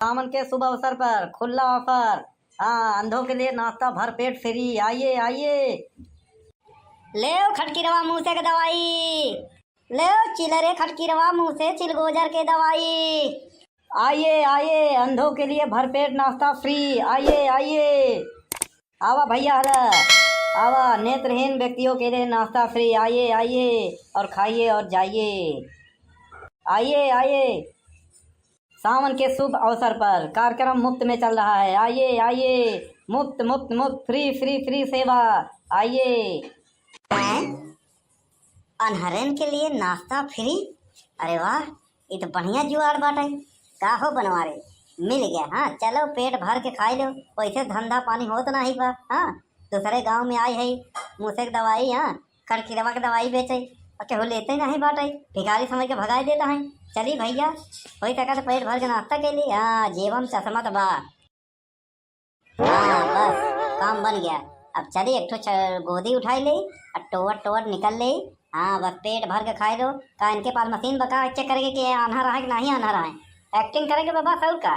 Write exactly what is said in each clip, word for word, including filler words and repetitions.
सावन के शुभ अवसर पर खुला ऑफर। हाँ, अंधों के लिए नाश्ता भर पेट फ्री। आइए, आइए। लेव खटकिरवा मुँह से के दवाई, लेव चिलरे खटकिरवा मुँह से चिलगोजर के दवाई। आइए, आइए, अंधों के लिए भरपेट नाश्ता फ्री। आइए, आइए। आवा भैया, हला आवा, नेत्रहीन व्यक्तियों के लिए नाश्ता फ्री। आइए, आइए और खाइए और जाइए। आइए, आइए। सावन के शुभ अवसर पर कार्यक्रम मुफ्त में चल रहा है। आइए, आइए, मुफ्त, मुफ्त, मुफ्त, फ्री, फ्री, फ्री सेवा। आइए। हैं? अन्हरन के लिए नाश्ता फ्री? अरे वाह, ई तो बढ़िया जुगाड़ बाटे। का हो बनवारी, मिल गया? हाँ, चलो पेट भर के खाई लो। वैसे धंधा पानी होत नाही बा। हाँ, दूसरे गाँव में आई है, मुँह से के दवाई, हाँ, खटकिरवा के दवाई बेचे, और केहू लेते नहीं बाटे, भिखारी समझ के भगाई देता है। चली भैया, होई सका तो पेट भर के नाश्ता के लिए। हाँ, जेबम चश्मा तो बा। हाँ, बस काम बन गया। अब चली एक ठो च-, गोदी उठाई ले और टोवट टोवट निकल ले। हाँ, बस पेट भर के खाए दो। का इनके पास मशीन बा का चेक करेके कि आन्हर है कि नहीं आन्हर है? एक्टिंग करेके बा बस, और का?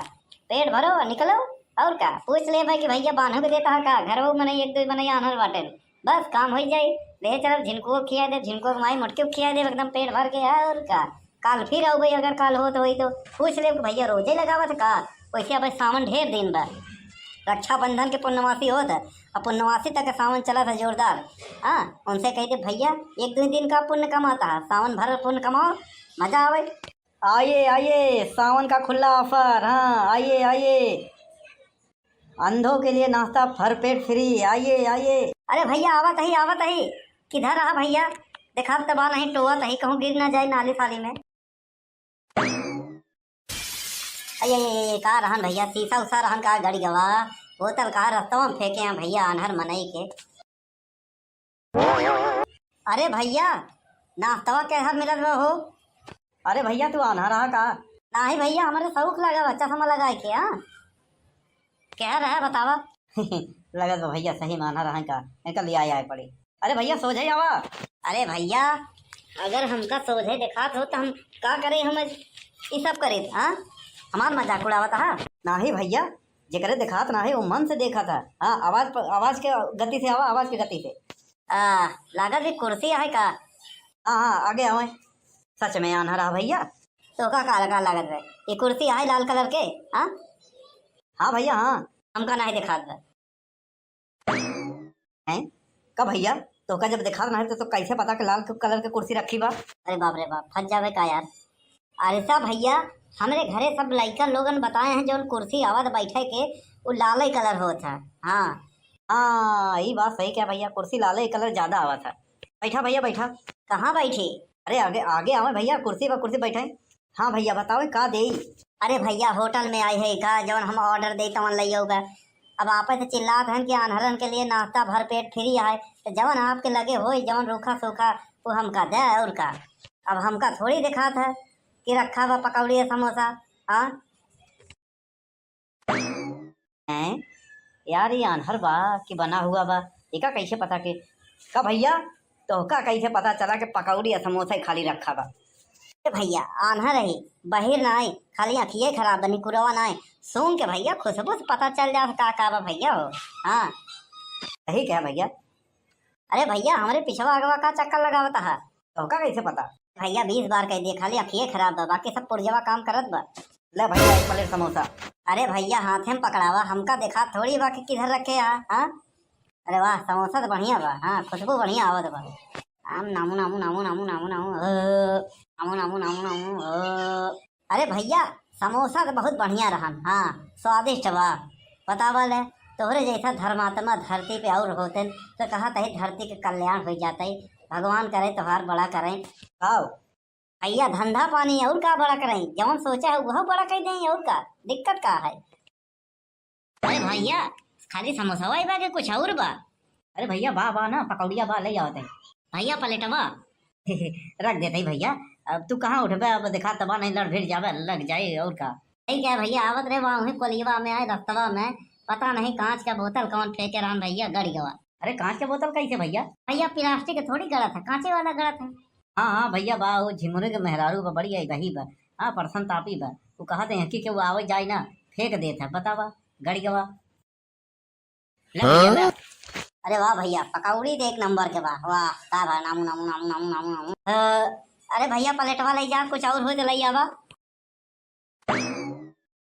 पेट भरो और निकलो। और का? पूछ ले भाई कि भैया बान्हो के देता है का? घर वो मनई एक दो मनई आन्हर बाटे। बस काम हो जाई। ले चलो झिनको खिया दे, झिनको के माई मोटके खिया दे एकदम पेट भर के। और का? काल फिर आओ भाई, अगर काल होत होई तो पूछ ले कि भैया रोजे लगावत है का? वैसे अब सावन ढेर दिन बा, रक्षाबंधन के पूर्णमासी होत है, अब पूर्णमासी तक सावन चलत है जोरदार। हाँ, उनसे कह दे भैया एक दो दिन का पुण्य कमाता है, सावन भर पुण्य कमाओ, मजा आवे। आइए, आइए, सावन का खुला ऑफर। हाँ, आइए, आइए, अंधों के लिए नाश्ता भर पेट फ्री। आइए, आइए। अरे भैया, आवत ही, आवत ही। किधर रहा भैया? देखा तो बा नहीं, टोवत ही, कहूँ गिर ना जाए नाली साली में। अये, अये, अये, का रहन भैया, शीशा उसा रहन का गड़ी गवा, बोतल का रस्तवा में फेंके हैं भैया, आन्हर मनई के। अरे भैया, नाश्तवा केहर मिलत बा हो? अरे भैया, तू आन्हर रहा का? नाही भैया, हमरे शौक लगा बा चश्मा लगाए के, हाँ। केहर रहा बतावा? लगत बा भैया, सही में आन्हर रहा का, इनका लिया आए पड़ी। अरे भैया, सोझे आवा। अरे भैया, अगर हमका सोझे देखात हो तो हम का करे, हम ई सब करे, हाँ? हमार मजाक उड़ावत हा? नाही भैया, जेकरे देखात नाही, वो मन से देखत हा। हाँ, आवाज प-, आवाज के गति से आवा, आवाज के गति से। आ, लागत भी कुर्सी है का? हाँ, हाँ, आगे आवे। सच में आन्हर रहा भैया। तो का, का, का लागत बा? ये कुर्सी है लाल कलर के, हाँ? हाँ भैया, हाँ। हमका नाही देखात बा। हैं? का भैया, तोहका जब देखात नाही तो, तो कैसे पता कि लाल क-, कलर के कुर्सी रखी बा? अरे बाप रे बाप, फंस जावे का यार? अरे सा भैया, हमरे घरे सब लइका लोगन बताए हैं जौन कुर्सी आवत बैठे के, वो लाले कलर होत है। हाँ। हाँ, ई बात सही कहा भैया, कुर्सी लाले कलर ज्यादा आवत है। बैठा भैया, बैठा। कहाँ बैठी? अरे आगे, आगे आवे भैया, कुर्सी पर कुर्सी बैठे। हाँ भैया, बताओ का देई? अरे भैया, होटल में आई है का, जौन हम ऑर्डर देई तवन लइयो बा। अब आपस से चिल्लात हन कि आन्हरन के लिए नाश्ता भरपेट फ्री है, तो जौन आपके लगे होई, जौन रूखा सूखा, वो हमका दे, और का। अब हमका थोड़ी देखात है कि रखा बा पकौड़ी या समोसा। हाँ। हैं? यार, ये आन्हर बा कि बना हुआ बा? एका कैसे पता के? का भैया, तोहका कैसे पता चला कि पकौड़ी या समोसा ही खाली रखा बा? ए भैया, आन्हर ही, बहिर नाई, खाली अखिये खराब बा, निकुरवा नाई। सूंघ के भैया, खुशबू से पता चल जा का का बा भैया हो। हाँ। सही कहा भैया। अरे भैया, हमरे पिछवा अगवा का चक्कर लगावत हा? तोहका कैसे पता? भैया, बीस बार कह दिए, खाली अखिये खराब बा, बाकी सब पुर्जवा काम करत बा। ले भैया, एक प्लेट समोसा। अरे भैया, हाथे में पकड़ावा, हमका देखा थोड़ी बा कि किधर रखे हा, हाँ? अरे वाह, समोसा तो बढ़िया बा, हाँ, खुशबू बढ़िया आवत बा। आम नामू, नामू, नामू, नामू, नामू, नामू, ओ, नामू, नामू, नामू, नामू, ओ। अरे भैया, समोसा तो बहुत बढ़िया रहन, हाँ, स्वादिष्ट बा। बतावा ले, तोहरे जैसा धर्मात्मा धरती पे और होते तो कहा तही धरती के कल्याण हो जाते। भगवान करे तोहार बड़ा करें। आओ। भैया, धंधा पानी और का बड़ा करें, जौन सोचा है वह बड़ा कर दें, और का दिक्कत का है? अरे भैया, खाली समोसा बा के कुछ और बा? अरे भैया, बा, बा ना, पकौड़िया बा, ले आवत है। भैया, प्लेटवा। रख देते ही भैया, अब तू कहाँ उठबे, अब देखा तबा नहीं लड़ भिड़ जावे, लग जाए और का। सही कहे भैया, आवत रहे वहाँ वहीं कोलियवा में आए रस्तवा में, पता नहीं कांच का बोतल कौन फेंके रहन भैया, गड़ गवा। अरे कांच के बोतल कैसे भैया? भैया प्लास्टिक के थोड़ी गड़त है, कांचे वाला गड़त है। हाँ, हाँ भैया बा, वो झिमुरे के मेहरारू बा, बड़ी आई बही बा, हाँ, परसन तापी बा। वो कहा थे कि, कि वो आवे जाए ना, फेंक देत है, बतावा, गड़ियवा। ले भैया, ले। अरे वाह भैया, पकौड़ी तो एक नंबर के बा। वाह, का बा, नामू, नामू, नामू, नामू, नामू, नामू। अ, अरे भैया, प्लेटवा ले जा, कुछ और हो तो ले आवा।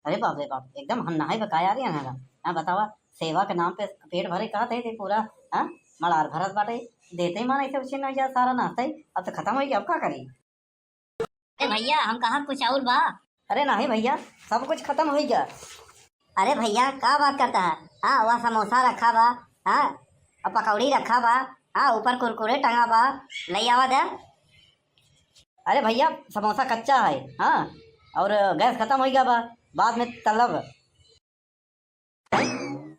अरे बाप रे बाप, एकदम हम नहाए बकाया रहे हैं ना। हाँ, बतावा, सेवा के नाम पे पेट भरे कहत है, ते पूरा, हाँ, मड़ार भरत बाटे। देते ही माना इसे उसे ना जा, सारा नाश्ता ही अब तो खत्म हो गया, अब का करी? अरे भैया, हम कहा कुछ और बा। अरे नहीं भैया, सब कुछ खत्म हो गया। अरे भैया, का बात करता है? हाँ, वह समोसा रखा बा, हाँ, और पकौड़ी रखा बा, हाँ, ऊपर कुरकुरे टंगा बा, ले आवा दे। अरे भैया, समोसा कच्चा है, हाँ, और गैस खत्म हो गया बा, बाद में तलब।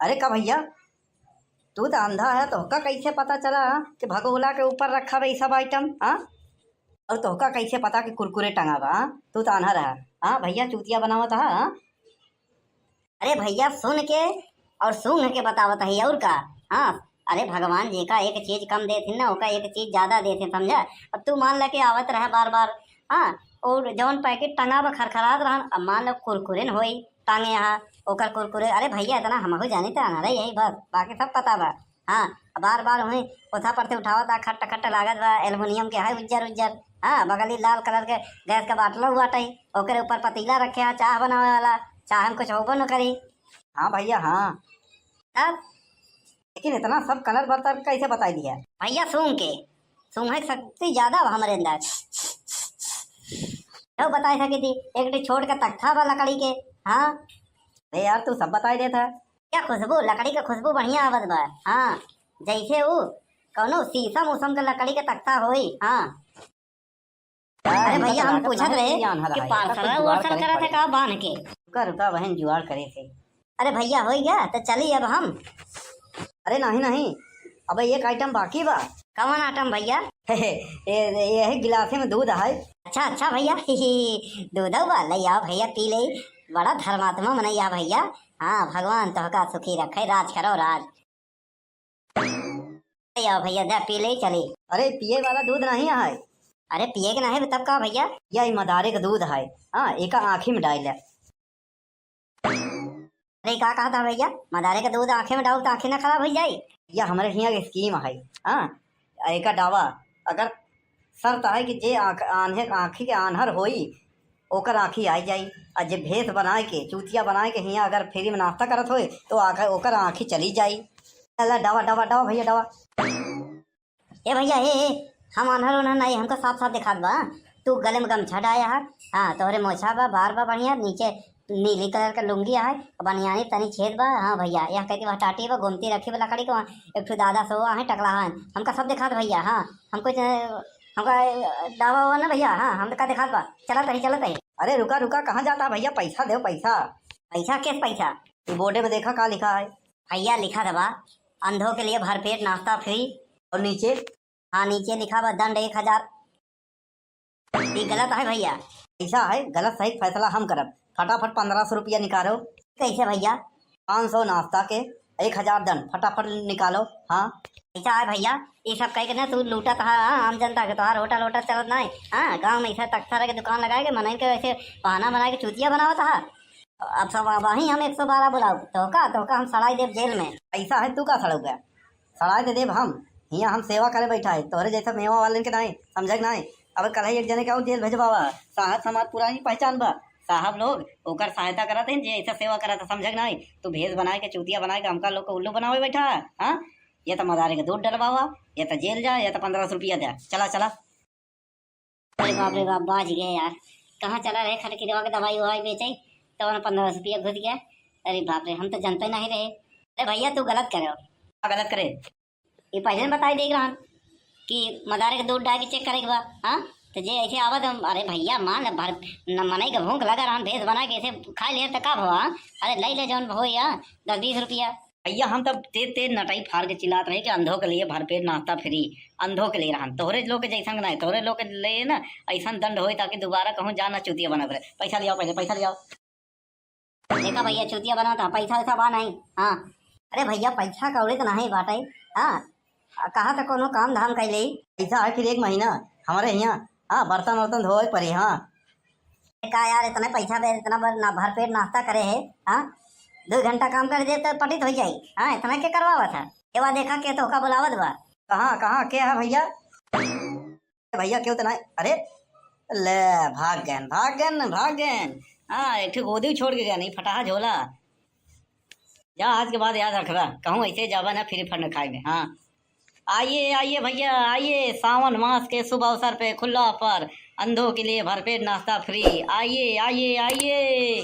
अरे का भैया, तू तो अंधा है, तोहका कैसे पता चला, हाँ, कि भगोला के ऊपर रखा बा ई सब आइटम, हाँ? और तोहका कैसे पता कि कुरकुरे टंगा बा, हाँ? तू तो अंधा रहा, हाँ भैया, चूतिया बनावत हा, हाँ? अरे भैया, सुन के और सूंघ के बतावत है, और का? हाँ, अरे भगवान जी का एक चीज कम देथिन ना, ओका एक चीज ज्यादा देथिन, समझा? अब तू मान ला कि आवत रहा बार बार, हाँ, और जौन पैकेट टंगा बा खरखरात रहन, अब मान लो कुरकुरे न होई टांगे यहाँ, ओकर कुरकुरे। अरे भैया, इतना हमहू जानी त अनहरे यही बस, बाकी सब पता बा। हाँ, बार बार वही ओथा पर से उठावत आ, खट्ट खट्ट लागत बा, एल्युमिनियम के है उज्जर उज्जर। हाँ, बगली लाल कलर के गैस के बाटलो बाटे, ओकरे ऊपर पतीला रखे है, चाह बनावे वाला, चाह में कुछ होबो न करी। हाँ भैया, हाँ। तब? लेकिन इतना सब कलर बर्तन कैसे बताई दिया? भैया, सूंघ के, सूंघे के शक्ति ज्यादा बा हमरे अंदर। तो बताई सकी थी, एक ठे छोट का तख्ता बा लकड़ी के। हाँ। अरे यार, तू सब बताई देता। क्या खुशबू, लकड़ी के खुशबू बढ़िया आवत बा। हाँ, जैसे ऊ कौनो शीशम उसम के लकड़ी के तख्ता होई। हाँ। अरे भैया, हम पूछत रहे कि पार्सल वॉर्सल करत है का बांध के? रुका, रुका बहन, जुगाड़ करे थे। अरे भैया, होई गया तो चली अब हम। अरे नहीं, नहीं, अब एक आइटम बाकी बा। कौन आइटम भैया? ये, ये है गिलासे में दूध है। अच्छा, अच्छा भैया, दूध बा, ले आओ भैया, पी ले। बड़ा धर्मात्मा मनैया भैया। हाँ, भगवान तोहका सुखी रखे, राज करो राज। ले आओ भैया, दे पी ले चली। अरे पिए वाला दूध नहीं है। अरे पिए के नहीं, तब का भैया? या ई मदारे के दूध है। हाँ, एका आँखी में डाल ले। अरे का कहा था भैया, मदारे के दूध आँखी में डाल तो आँखी ना खराब हो जाए? या हमरे हियाँ के स्कीम है। हाँ, एका डावा अगर शर्त है कि जे आँख, आन्हे, आँखी के आन्हर होई, ओकर आँखी आई जाई। आ जे भेस बनाए के, चूतिया बनाए के हियाँ अगर फ्री में नाश्ता करत होए, तो आँख, ओकर आँखी चली जाई। अल्लाह, डावा, डावा, डावा भैया, डावा। ए भैया, ए, ए, हम आन्हर उन्हर नहीं, हमका साफ साफ दिखात बा। तू गले में गमछा डाया है, हाँ, तोहरे मोछा बा, बार बा बढ़िया, नीचे नीली कलर का लुंगी है, बनियानी तनी छेद बा। हाँ भैया, यह कहती बा टाटी बा, गोमती रखी बा लकड़ी के, वहाँ एक ठो दादा सो आहे टकला है, हमका सब दिखात भैया। हाँ, हमको ज-, हमका, ए, डावा हुआ ना भैया, हाँ, हम का दिखात बा, चलत रही, चलत रही। अरे रुका, रुका, कहाँ जाता भैया? पैसा दे, पैसा। पैसा? किस पैसा? ये बोर्डे में देखा का लिखा है? भैया लिखा था बा, अंधों के लिए भरपेट नाश्ता फ्री। और नीचे? हाँ, नीचे लिखा बा दंड एक हजार। ये गलत है भैया। ऐसा है, गलत सही फैसला हम करब। फटाफट पन्द्रह सौ रुपया निकालो। कैसे भैया? पाँच सौ नाश्ता के, एक हजार दंड, फटाफट निकालो। हाँ। ऐसा है भैया, ये सब कह के ना तू लूटत है, हाँ, आम जनता के, तोहार होटल वोटल चलत नहीं। हाँ, गाँव में ऐसा तख्तारा के दुकान लगाए के मनई के ऐसे बहाना बनाए के चूतिया बनावत है। अब सब वहीं हम एक सौ बारह बुलाओ, तोहका, तोहका हम सड़ाई देब जेल में। ऐसा है, तू का सड़ोगे? सड़ाई दे देब हम। हियाँ हम सेवा करे बैठा है, तोहरे जैसा मेवा वालन के नहीं, समझे के नहीं। अब कल ही एक जने के और जेल भेजवावा, साहब समाज पुरानी पहचान बा। साहब लोग ओकर सहायता करत हैं, जे ऐसा सेवा करत है, समझे के नहीं। तू भेष बनाए के, चूतिया बनाए के, हमका लोग को उल्लू बनावे बैठा है, हाँ? ये तो मदारे के दूध डलवावा, ये तो जेल जा, ये तो पन्द्रह सौ रुपया दे। चला, चला। अरे बाप रे बाप, बाज गए यार। कहाँ चला रहे खटकिरवा के दवाई ववाई बेचे, तवन पन्द्रह सौ रुपया घुस गया। अरे बाप रे, हम तो जनते नहीं रहे। अरे भैया, तू गलत करे हो। का गलत करे? ये पहले न बताई देख रहन कि मदारे के दूध डाल के चेक करे के बा, हाँ? तो जे ऐसे आवत हम, अरे भैया, मान ले, भर, न मनई के भूख लगा रहन, भेष बना के ऐसे खा लिया तो का भवा? अरे ले ले जौन हो या दस बीस रुपया। भैया, हम तब तेज तेज नटाई फाड़ के चिल्लात रहे कि अंधों के लिए भरपेट नाश्ता फ्री, अंधों के लिए रहन, तोहरे लोग के जैसन के नहीं, तोहरे लोग के लिए ना ऐसन दंड होए ताकि दोबारा कहूँ जा ना चूतिया बना करे। पैसा लियाओ, पहले पैसा लियाओ। देखा भैया, चूतिया बना था, पैसा वैसा बा नहीं। हाँ। अरे भैया, पैसा कौड़ी तो नहीं बाटे। हाँ, कहा था कोनो काम धाम कर ले। पैसा है फिर एक महीना हमारे यहाँ। हाँ, बर्तन वर्तन धोए पड़े। हाँ। का यार, इतना पैसा दे, इतना बर-, ना, भरपेट नाश्ता करे है, हाँ? दो घंटा काम कर दे तो पटित हो जाई, हाँ? इतना के करवावत है? ये वा देखा के तोहका बुलावत बा। कहाँ, कहाँ, के है भैया? भैया क्यों तो नहीं? अरे, ले, भाग गए, भाग गए, भाग गए। हाँ, एक ठो गोदी छोड़ के गए, नहीं फटाहा झोला। जा, आज के बाद याद रखबा, कहूँ ऐसे जाबा ना फ्री फंड खाए में। हाँ, आइए, आइए भैया, आइए, सावन मास के शुभ अवसर पे खुला ऑफर, अंधों के लिए भरपेट नाश्ता फ्री। आइए, आइए, आइए।